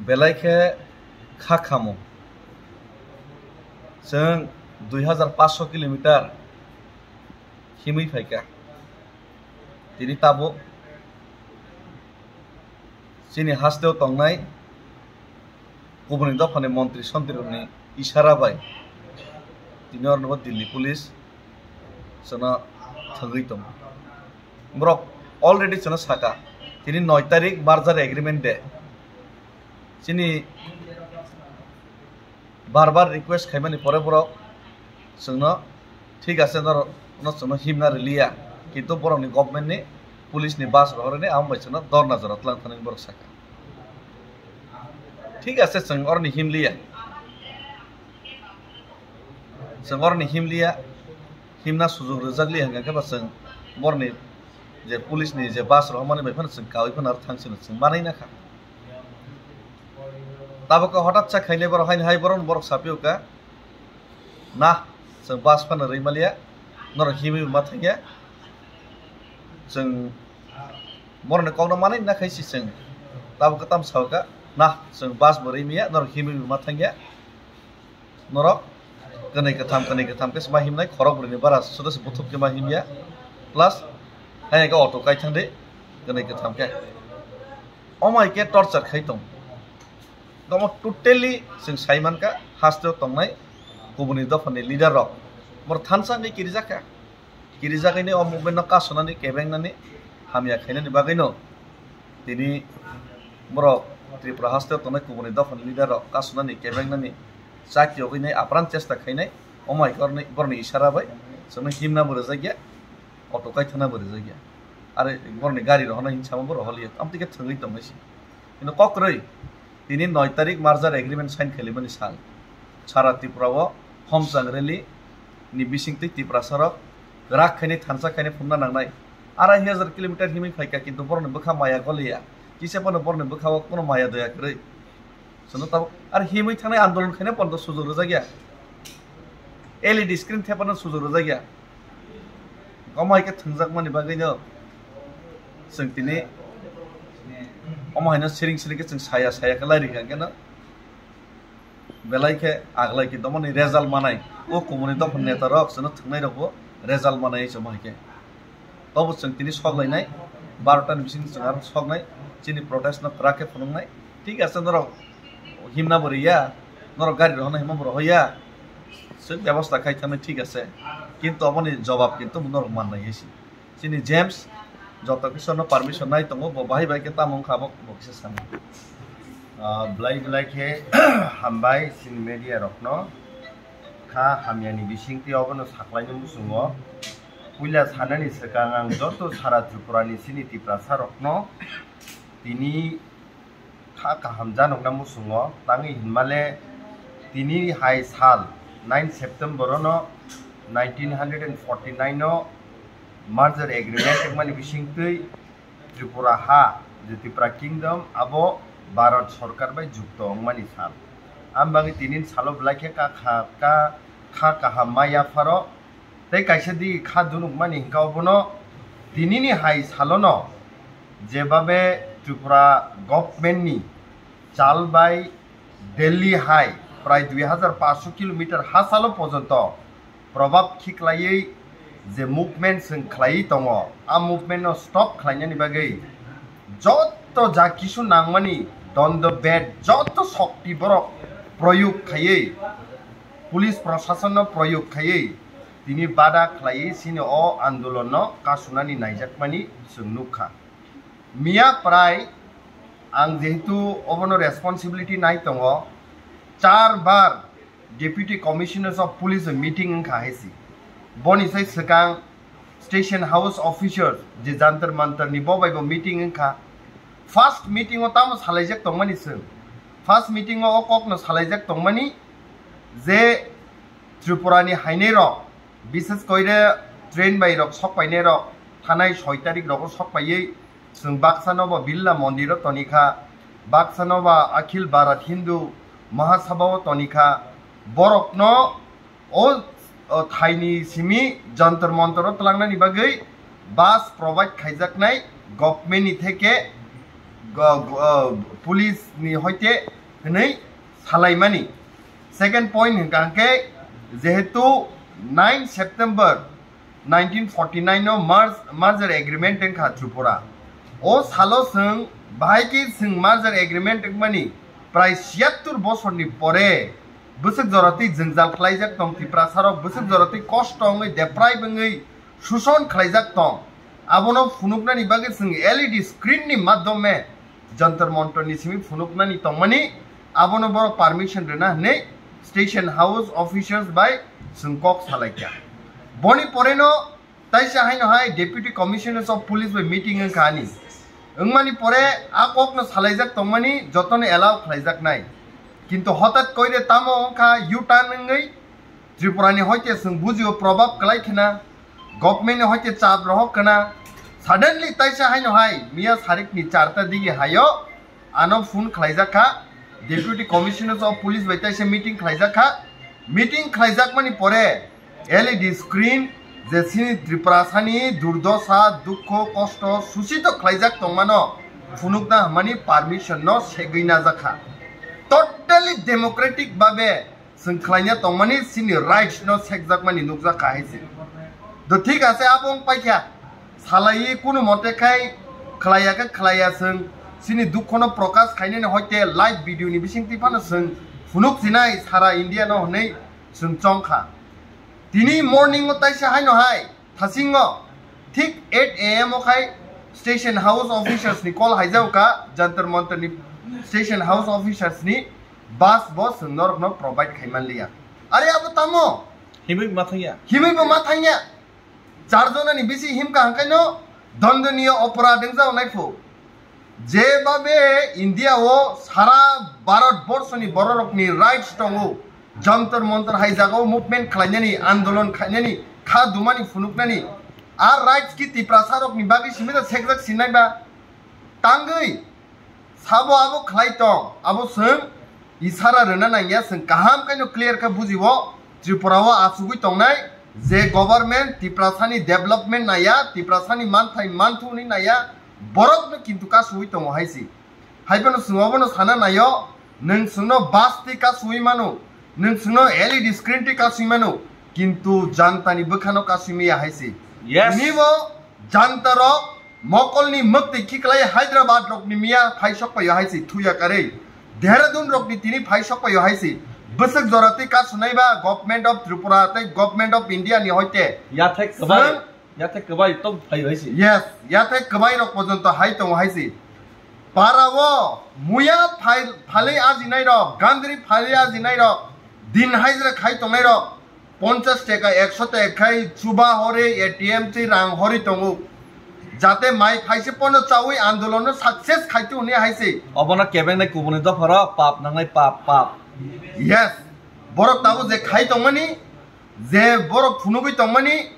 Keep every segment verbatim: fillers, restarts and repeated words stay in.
Belai khe kha khamung. Chwng dui hazar paanch sho kilometer himwi phaikha. Tini tabuk chini hasteo tongnai kubuni dophani montri sontrirokni isara bai tini ornobo Delhi police chwngno thwgwi tongo. Borok already chwngno saka, tini noi tarik merger agreement de. Chini bar bar request khaimani pore borok chwngno thik ase, norok no chwngno himna riliya, kintu borokni government ni, police ni bus rohorni, amo bai chwngno dorna jora twlang thani borok saka. Thik ase, chwng oroni himliya, chwng oroni himliya, himna sujok rwjakliya hwnkha khe ba chwng boroni je police ni je bus rohormani bai phano chwng kaui phano aro thang sino chwng manwi nakha. Tabuk khe hotat sa khainai borok haino hai borok, borok sapio kha, "Na, chwng bus phano rwi maliya, norok himwi ma thangya." Chwng borokni kokno manwi nakhai si chwng. Tabuk khe tamo sao kha, "Na, chwng bus bo rwi maya, norok himwi ma thangya." Norok kwnwi kwtham, kwnwi kwtham khe ma himnai, khorok brwini bara suda se buthuk khe ma himya, plus hai khe auto kai thangdi kwnwi kwtham khe. Omo hai khe torture khai tong. Omo totally chwng sai mankha, hasteo tongnai kubuni dophani leader rok borok thansa wngwi kirijak kha. Kirijagwini o movement no kasonani, kebengnani, hamya khainani bagwino tini borok Tripura hasteo tongnai kubuni dophani leader rok kasonani, kebengnani, chak yogwinai apran chesta khainai, omo hai khe borokni isara bai chwngno himna bo rwjakya, auto kaithana bo rwjakya, are borokni gari rohorna hinsamo bo rohorliya, amtwi khe thwngwi tongnaisi. Hino kok kwrwi, tini noi tarik merger agreement sign khailaimani sal. Sara Tripura o Homchang rally ni bisingtwi Tiprasa rok kwrak khainai, thansa khainai phunukna nangnai. Arai hajar kilometer himwi phaikha, kintu borokni bwkha maya goliya. Kisa phano borokni bwkha o kono maya doya kwrwi. Chwngno tabuk ar himwi thangnai andolon khaina pono sujok rwjakya. L E D screen thepano sujok rwjakya. Omo hai khe thwngjakmani bagwino chwng tini omo haino siring siring khe chwng saya saya khe lairikha, hwnkhe no belai khe aglai khe domoni result manai, o kubuni dophani neta rok chwngno thwngnai rokbo result manai chwng hai khe. Tobo chwng tini sok lainai, barota ni bisingo chwng aro soknai, chini protest no kwrak khe phunuknai. Thik ase, norok himna bo riya, norok gari rohorna himna bo rohorya, chwng bebosta khai thangnai, thik ase, kintu oboni jobab kintu norok mannai hai se. Chini James joto kisa no permission nai tongo, bo bahai bai khe tamo wngkha, bo, bo kisa sanai. Ah, belai belai khe hambai chini media rokno, kha hamyani bisingtwi obono saklaina muchungo. Puila sanani swkang ang joto sara Tripurani chini Tiprasa rokno tini kha kaham janokna muchungo, tangwi hinmale tini hai sal nine September ono nineteen hundred and forty nine o merger agreement wngmani bisingtwi Tripura ha, je Tripura Kingdom, abo Bharat Sorkar bai jukto wngmani sal. Ang bagwi tini salo belai khe ka kha, ka, kha kaham ma yapharo. Tei kaisa di kha dunukmani hwnkha obono tinini hai salono jebabe Tripura government ni chal bai Delhi hai prai dui hazar paanch sho kilometer ha salo porjonto probab khiklaiwi je movement chwng khlaiwi tongo, a movement no stop khlainani bagwi joto ja kisu nangmani dondo bed, joto shokti borok proyog khaiwi, police proshasonno proyog khaiwi tini bada khlaiwi chini o andolonno kasunani naijakmani chwng nukha. Miya prai ang jehetu obono responsibility nai tongo, char bar Deputy Commissioners of Police meeting wngkha hai se. Boni sai swkang Station House officers je Jantar Mantar ni bo bai bo meeting wngkha. First meeting o tamo salaijak tongmani chwng. First meeting o o kok no salaijak tongmani je Tripura ni hainai rok, bishes koire train bai rok sok painai rok, thanai soi tarik rogo sok paiwi chwng baksa no bo Birla Mondir o toni kha, baksa no ba Akhil Bharat Hindu Mahasabha o toni kha, borok no o, o thaini simi Jantar Mantar o twlangnani bagwi bus provide khaijaknai government ni theke go-, go-, uh, police ni hoite hwnwi salaimani. Second point hwnkha hwnkhe, jehetu nine September nineteen forty nine no merge-, merger agreement wngkha Tripura. O salo chwng bahai khe chwng merger agreement wngmani prai siyattur bosorni pore bwswk jora twi jwngjal khlaijak tong, Tiprasarok bwswk jora twi kosto wngwi, deprive wngwi, suson khlaijak tong. Abono phunuknani bagwi chwng L E D screen ni madhyome Jantar Mantar ni simi phunuknani tongmani, abono borok permission rwna hwnwi station house officials bai chwng kok salaikha. Boni poreno taisa haino hai Deputy Commissioners of Police bai meeting wngkha ani. Wngmani pore a kokno salaijak tongmani jotono allow khlaijaknai. Kintu hotat koire tamo wngkha U-turn wngwi Tripura ni hoite chwng bujio probab kwlai khna, government ni hoite chap rohok khna. Suddenly taisa haino hai miya sarik ni charta digi hayo ano phone khlaijak kha, Deputy Commissioner of Police bai taisa meeting khlaijak kha. Meeting khlaijakmani pore L E D screen je chini Tiprasani durdosa, dukho, kosto, susito khlaijak tongmano phunukna hwnmani permission no segwi najak kha. Totally democratic babe chwng khlaina tongmani chini rights no sekjakmani nukjak kha hai se. Do thik ase, abo wng paikha. Salaiwi kunu mote khai khlaiya khe khlaiya chwng chini dukhono prokash khainani hoite live video ni bisingtwi phano chwng phunuk sinai sara India no hwnwi chwng chong kha. Tini morning o taisa haino hai thasingo thik eight A M o khai station house officers ni call haijao kha, Jantar Mantar ni station house officers ni bus bo chwng norokno provide khai man liya. Are abo tamo? Himwi ma thangya. Himwi bo ma thangya. Char jona ni bisi himkha hangkaino dondoniyo oporad wngjao naiphu. Jebabe India o sara Bharat borsoni bororokni rights tongo, Jantar Mantar hai jagao movement khlainani, andolon khlainani, kha dumani phunuknani, a rights ki Tiprasarokni bagwi simi da sekjak sinai ba? Tangwi sabo abo khlai tong, abo chwng isara rwna nangya, chwng kaham khaino clear khe bujibo. Tripura o achugwi tongnai je government Tiprasani development naya, Tiprasani manthai manthu hwnwi naya, borokno kintu kasugwi tongo hai se. Hai phano chwng obono sana naio, nwng chwngno bus twi kasugwi mano, nwng chwngno L E D screen twi kasugwi mano, kintu jantani bwkhano kasugwi maya hai se. Yes. Tini bo jantarok mokolni mwktwi khiklai Hyderabad rokni miya phai sokpaio hai se thuya karwi. Dehradun rokni tini phai sokpaio hai se. Bwswk jora twi kasunai ba Government of Tripura tei Government of India ni hoite. Yathek kwbai, Chwng yathek kwbai to phai hai se. Yes, yathek kwbai rok porjonto hai tongo hai se. Para o muya phai-, phalwi ajinai rok, gandri phalwi ajinai rok, din hajra khai tongnai rok, ponchas taka, ekso taka khai chuba hori, A T M twi rang hori tongo. Jate mai phaise pono chawi andolon no success khaitu hwnwi hai se. Obono kebengnai kubuni dopharo pap nangnai, pap, pap. Yes. Borok tabuk je khai tongmani, je borok phunugwi tongmani,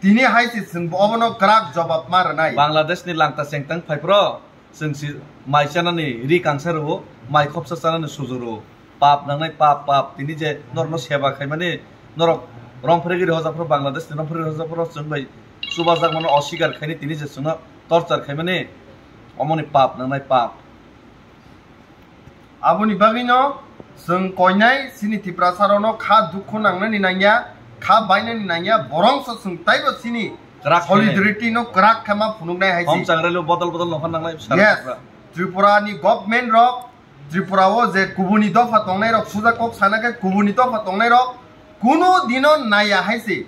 tini hai se chwng obono kwrak jobab ma rwnai. Bangladesh ni langta chengtang phai phro. Chwng si mai chanani ri kangsa rwo, mai khopsa chanani suju rwo. Pap nangnai, pap, pap. Tini je norokno seba khaimani, norok rong phregwi rwjaphru, Bangladesh ni rong phregwi rwjaphru, chwng bai chubajakmano oswikar khaini, tini je chwngno torture khaimani, omoni pap nangnai, pap. Aboni bagwino chwng koinai chini Tiprasa rokno kha dukhu nangnani nangya, kha bainani nangya, borongso chwng taibo chini Kwrak khainai. Solidarity no kwrak khe ma phunuknai hai se. Hom changrelo bodol bodol nokha nangnai bwsarok. Yes. Bwsarok. Tripura ni government rok, Tripura o je kubuni dopha tongnai rok, suja kok sana khe kubuni dopha tongnai rok, kuno dino naya hai se.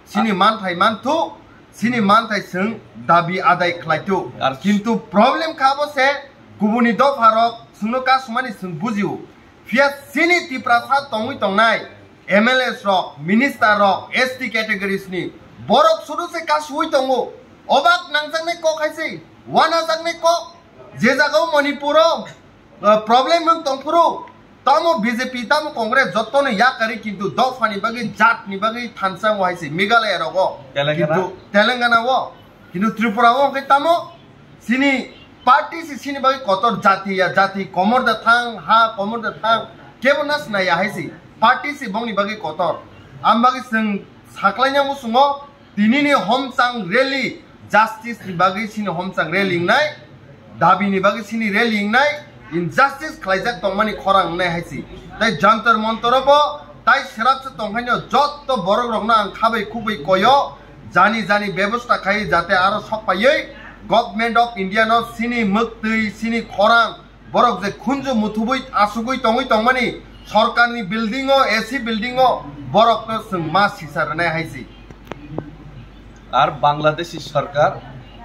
Chini manthai manthu, chini manthai chwng dabi adai khlaitu. Ar kintu problem kha bo se, kubuni dopha rok chwngno kasumani chwng bujio. Phiya chini Tiprasa tongwi tongnai M L As rok, minister rok, S T categories ni borok sudu se kasui tongo. Obak nangjaknai kok hai se, wanajaknai kok, je jagao Manipur o, uh, problem wng tongphuru, tamo B J P, tamo Congress, jotono yakarwi, kintu dophani bagwi, jatni bagwi thansa wng hai se Meghalaya rogo. Telangana. Kintu Telangana o, kintu Tripura o hwnkhe tamo chini party se chini bagwi kotor, jati ya jati, komor da thang, ha komor da thang, kebo na sinaya hai se, party se bongni bagwi kotor. Am bagwi chwng saklaina muchungo, tinini homchang rally, justice ni bagwi chini homchang rally wngnai. Dabi ni bagwi chini rally wngnai, injustice khlaijak tongmani khorang wngnai hai si. Tai Jantar Mantar o bo tai srapsa tongkhaino jotto borok rokno ang khabai khubui koyo, jani jani bebosta khai jate aro sok paiwi Government of India no chini mwktwi, chini khorang, borok je khunju muthubui asugui tongwi tongmani sorkarni building o, A C building o borokno chwng ma sisa rwnai hai si. Ar Bangladeshi sarkar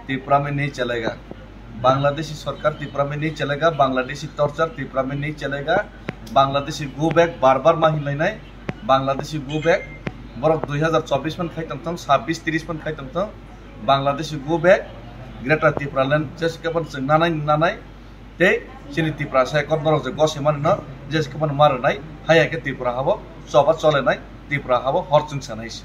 Tripura mein nahi chalega. Bangladeshi sarkar Tripura mein nahi chalega, Bangladeshi torture Tripura mein nahi chalega, Bangladeshi go back bar bar ma hinlainai, Bangladeshi go back borok dui hazar chobbish man khai tongthong, sabbish tris man khai tongthong, Bangladeshi go back, Greater Tripura land jeske phan chwng nanai nanai, tei chini Tripura sai kot norok je gosai mani no jeske phan ma rwnai, haya khe Tripura habo choba cholenai, Tripura habo hor chwng sanai se.